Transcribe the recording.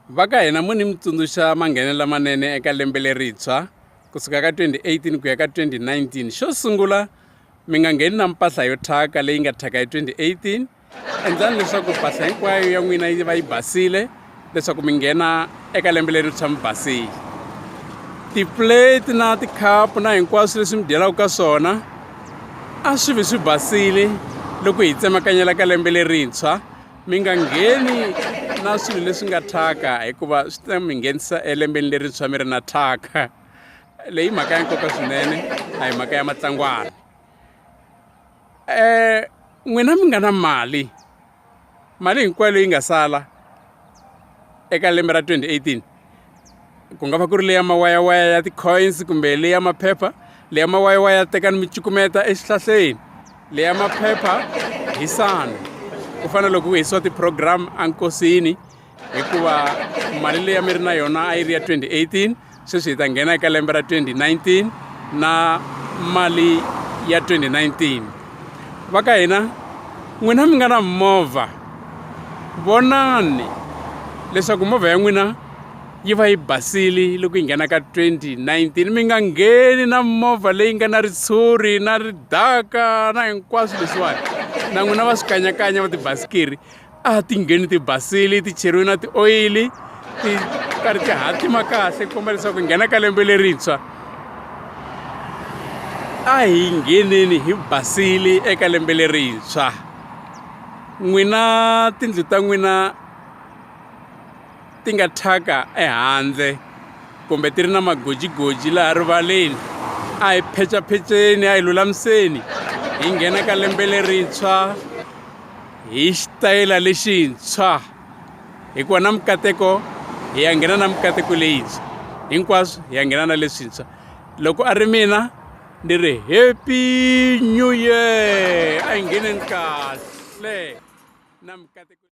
Va ka hina mo ni mi tsundzuxa manghenelo lamanene eka lembe lerintshwa kusuka ka 2018 ku ya ka 2019. Xo sungula mi nga ngheni na mpahla yo thyaka leyi nga thyaka hi 2018. Endlani leswaku mpahla hinkwayo ya n'wina yi va yi basile leswaku mi nghena eka lembe lerintshwa mi basile. Ti-plate na tikhapu na hinkwaswo leswi mi dyelaka ka swona a swi vi swi basile loko hi tsemakanyela ka lembe lerintshwa. Mi nga ngheni na swilo leswi nga thyaka hikuva swi ta mi nghenisa elembeni lerintshwa mi ri na thyaka. Leyi i mhaka ya nkoka swinene a hi mhaka ya matlangwana. N'wina mi nga na mali, mali hinkwayo leyi nga sala eka lembe ra 2018 ku nga va ku ri leya mawayawaya ya ti-coins kumbe leya maphepha leya mawayawaya tekani mi cukumeta exihlahleni leya maphepha hisani ku fana loko ku hisiwa ti-program enkosini hikuva mali leyi a mi ri na yona a yi ri ya 2018 sweswi hi ta nghena eka lembe ra 2019 na mali ya 2019 va ka hina n'wina mi nga na movha vonani leswaku movha ya n'wina yi va yi basile loko yi nghena ka 2019 mi nga ngheni na movha leyi nga na ritshuri na ridaka na hinkwaswo leswiwani na n'wina va swikanyakanya va tibasikiri a ti ngheni ti basile ti cheriwe na tioyili ti karhi ti hatima kahle ku komba leswaku nghena ka lembe lerintshwa a hi ngheneni hi basile eka lembe lerintshwa n'wina tindlu ta n'wina ti nga thyaka ehandle kumbe ti ri na magojigoji laha rivaleni a hi phecapheceni a hi lulamiseni hi nghena ka lembe lerintshwa hi xitayela lexintshwa hikuva na mikateko hi ya nghena na mikateko leyintshwa hinkwaswo hi ya nghena na leswintshwa loko a ri mina ni ri happy new year a hi ngheneni kahle na mikateko.